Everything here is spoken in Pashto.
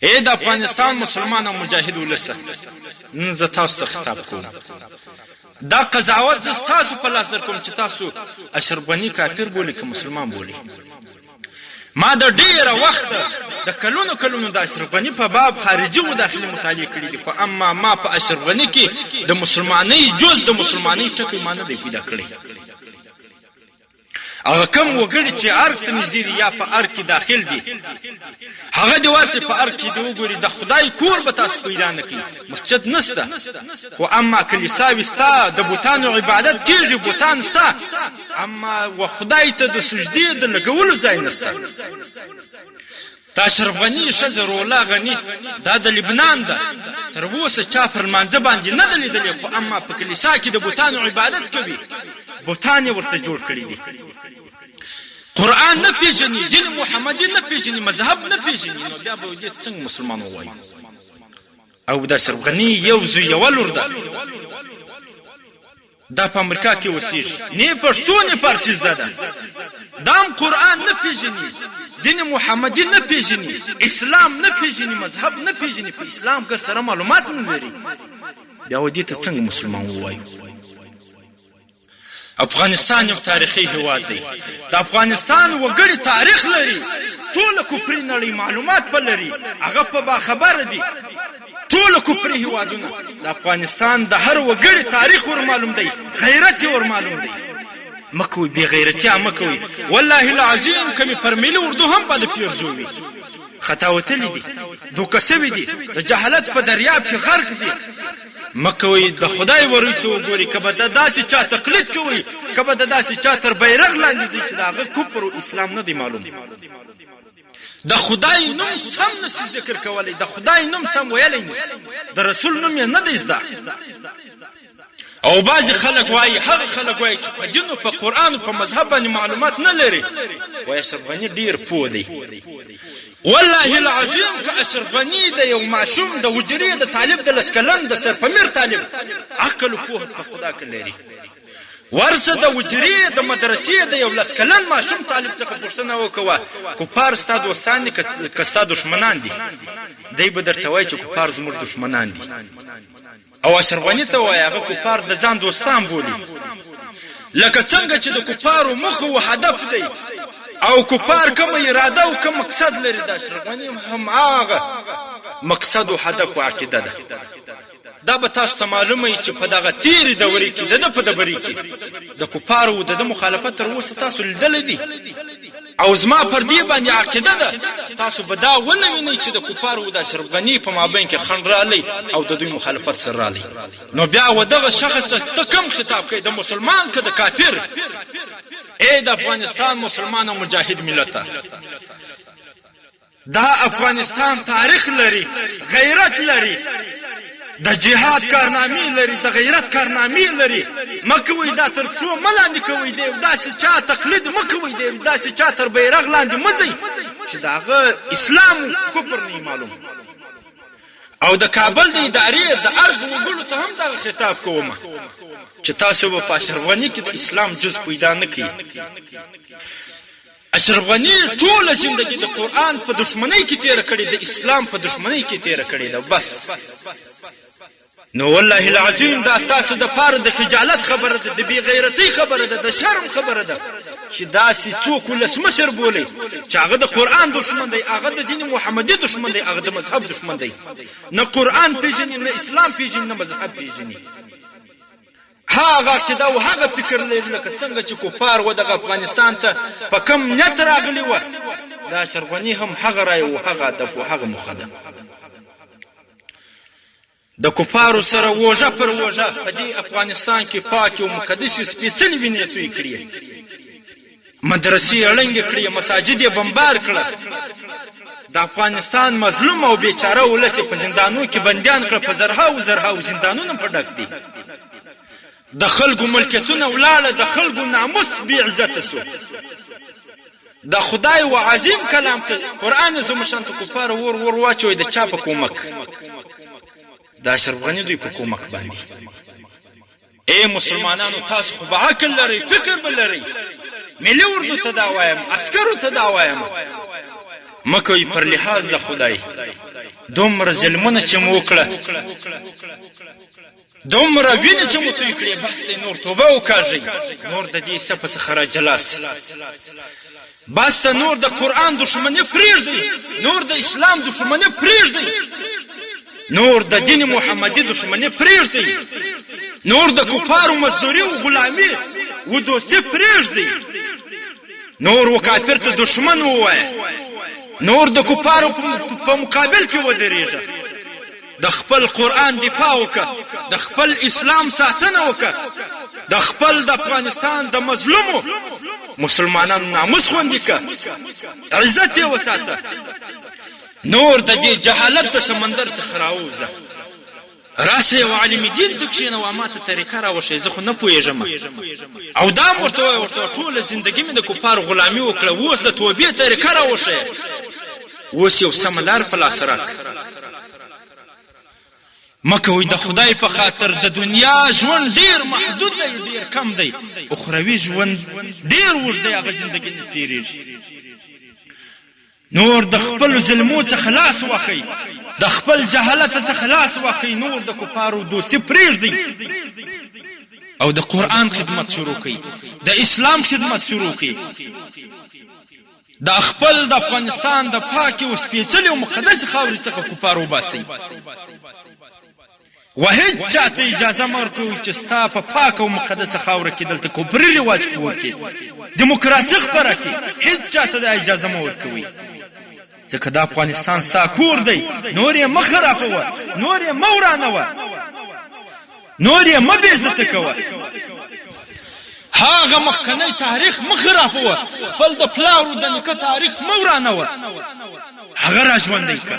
اې د افغانستان مسلمان او مجاهد ولسه، نن زه تاسو ته خطاب کوم. دا قضاوت زه ستاسو په لاس درکوم چې تاسو اشرف غني کافر بولي که مسلمان بولي. ما د ډیره وخته د کلونو کلونو د اشرف غني په باب خارجي و داخلي مطالعې کړي دي، خو اما ما په اشرف غني کې د مسلمانۍ جز د مسلمانۍ ټکی ما نه دی پیدا کړی. هغه کوم وګړي چې ارګ ته نږدې دي یا په ارګ کې داخل دي، هغه دې ورشي په ارګ کې دې وګوري، د خدای کور به تاسو پیدا نه کړئ، مسجد نشته، خو اما کلیساوې شته، د بتانو عبادت کېږي، بتان شته، اما و خدای ته د سجدې د لګولو ځای نشته. د اشرف غني ښځه رولا غني دا د لبنان ده، تر اوسه چا پر لمانځه باندې نه ده لیدلې، خو اما په کلیسا کې د بتانو عبادت کوي، بتان یې ورته جوړ کړي دي. قرآن نه پیژني، دین محمدي نه پیژني، مذهب نه پیژني، نو بیا به دې ته څنګه مسلمان ووایو؟ او د اشرف غني یو زوی یوه لور ده. دا په امریکا کې اوسیږي، نی پښتو نی فارسي زده ده، دا هم قرآن نه پیژني، دین محمدي نه پیژني، اسلام نه پیژني، مذهب نه پیژني، په اسلام ګر سره معلومات نه لري، بیا و دې ته څنګه مسلمان ووایو؟ افغانستان یو تاریخي هیواد دی، د افغانستان وګړي تاریخ لري، ټوله کفري نړۍ معلومات په لري، هغه په باخبره دي. ټولو کفري هیوادونه د افغانستان د هر وګړي تاریخ ور معلوم دی، غیرت یې ور معلوم دی. مه کوئ بې غیرتیا مه کوئ، والله العظیم که مې پر ملي اردو هم بده پیرزو وي، خطا وتلي دي، دوکه شوي دي، د جهالت په دریاب کې غرق دي. مه کوئ، د خدای وروی ته وګورئ، که به د داسې چا تقلید کوئ، که به د داسې چا تر بیرغ لاندې ځئ چې د هغه کفر او اسلام نه دی معلوم. د خدای نوم سم نشي ذکر کولی، د خدای نوم سم ویلی نشي، د رسول نوم یې نه دی زده. او بعضې خلک وایي، هغه خلک وایي چې په دین او په قرآن او په مذهب باندې معلومات نه لري، وایي اشرف غني ډیر پوه دی. والله العظیم که اشرف غني د یو ماشوم د حجرې د طالب د لس کلن د سرپمیر طالب عقل او پوهه په خدا که لري، ورشه د حجرې د مدرسې د یو لس کلن ماشوم طالب څخه پوښتنه وکوه، کفار ستا دوستان دي که ستا دښمنان دي؟ دی به درته وایي چې کفار زموږ دښمنان دي. او اشرف غني ته وایه هغه کفار د ځان دوستان بولي، لکه څنګه چې د کفارو موخه و هدف دی او کفار کومه اراده او کوم مقصد لري، د اشرف غني هم هغه مقصد و هدف و عقیده ده. دا به تاسو ته معلومه وي چې په دغه تېرې دورې کې د ده په دبرې کې د کفارو د ده مخالفت تر اوسه تاسو لیدلی دی او زما پر دې باندې عقیده ده تاسو به دا ونه وینئ چې د کفارو د اشرف غني په مابین کې خنډ رالی او د دوی مخالفت سره رالی. نو بیا و دغه شخص ته ته کوم خطاب کوې، د مسلمان که د کافر؟ ای د افغانستان مسلمان او مجاهد ملته! دا افغانستان تاریخ لري، غیرت لري، د جهاد کارنامې لري، د غیرت کارنامې لري، مه کوئ دا تر پښو مه لاندې کوئ، د یو داسې چا تقلید مه کوئ، د یو داسې چا تر بیرغ لاندې مه ځئ چې د هغه اسلام او کفر نه وي معلوم. او د کابل د ادارې د ارګ وګړو ته هم دغه خطاب کوم چې تاسو به په اشرف غني کې د اسلام جز پیدا نه کړئ. اشرف غني ټوله زندګي د قرآن په دښمنۍ کې تېره کړې، د اسلام په دښمنۍ کې تېره کړې ده، بس. نو والله العظیم دا ستاسو د پاره د خجالت خبره ده، د بې غیرتۍ خبره ده، د شرم خبره ده چې داسې څوک ولسمشر بولئ چې هغه د قرآن دښمن دی، هغه د دین محمدي دښمن دی، هغه د مذهب دښمن دی، نه قرآن پېژني، نه اسلام پېژني، نه مذهب پېژني. هغه عقیده او هغه فکر لري لکه څنګه چې کفار و دغه افغانستان ته په کوم نیت راغلي وه، د اشرف غني هم هغه رایه او هغه هدف او هغه موخه ده. د کفارو سره اوږه پر اوږه په دې افغانستان کې پاکې او مقدسې سپېڅلې وینې توی کړې، مدرسې یې ړنګې کړې، مساجد یې بمبار کړه، د افغانستان مظلوم او بیچاره ولس یې په زندانو کې بندیان کړه، په زرهاوو زرهاوو زندانونه په ډک دي، د خلکو ملکیتونه ولاړه، د خلکو ناموس بې عزته شو. د خدای و عظیم کلام ته قرآن زموږ ته کفار ور ور واچوي، د چا په کومک؟ د اشرف غني دوی په کومک باندې. اې مسلمانانو تاسو خو به عقل لرئ، فکر به لرئ، ملي اردو ته دا وایم، عسکرو ته دا وایم، مه کوئ پر لحاظ د خدای دومره ظلمونه چې مو وکړه، دومره وینې چې مو توی کړې، بس دی نور توبه وکاږئ، نور د دې صفه څخه را جلا سئ. بس ته نور د قرآن دښمني پرېږدئ، نور د اسلام دښمني پرېږدئ، نور د دین محمدي دښمني پرېږدئ، نور د کفارو مزدوري او غلامي و دوستي پرېږدئ، نور و کافر ته دښمن ووایه، نور د کفارو په مقابل کې ودرېږه. د خپل قرآن دفاع وکړه، د خپل اسلام ساتنه وکړه، د خپل د افغانستان د مظلومو مسلمانانو ناموس خوندي کړه، عزت یې وساته. نور د دې جهالت د سمندر څخه راووځه. راسه یو عالم دین ته کښېنه، ما ته طریقه راوښیه، زه خو نه پوهېږم. او دا هم ورته وایه، ورته ټوله زندګي مې د کفارو غلامي وکړه، اوس د توبې طریقه راوښیه. اوس یو سمه لار په لاس راکړه. مه کوئ د خدای په خاطر، د دنیا ژوند ډیر محدود دی، ډیر کم دی، اخروي ژوند ډیر اوږد دی، هغه زندګي نه تیریږي. نور د خپلو ظلمو څخه لاس واخلئ، د خپل جهالت څخه لاس واخلئ، نور د کفارو دوستي پریږدئ او د قرآن خدمت شروع کړئ، د اسلام خدمت شروع کړئ. دا خپل د افغانستان د پاکې او سپېڅلې او مقدسې خاورې څخه کفار وباسئ. و هیڅ چاته اجازه مه ورکوئ چې ستا په پاکه او مقدسه خاوره کې دلته کفري رواج خپور کړي، دیموکراسي خپره کړي، هیڅ چاته دا اجازه مه ورکوئ، ځکه دا افغانستان ستا کور دی، نور یې مه خرابوه، نور یې مه ورانوه. نور یې مه بې عزته کوه، هغه مخکنی تاریخ مه خرابوه، خپل د پلار او د نیکه تاریخ مه ورانوه، هغه را ژوندی کړه.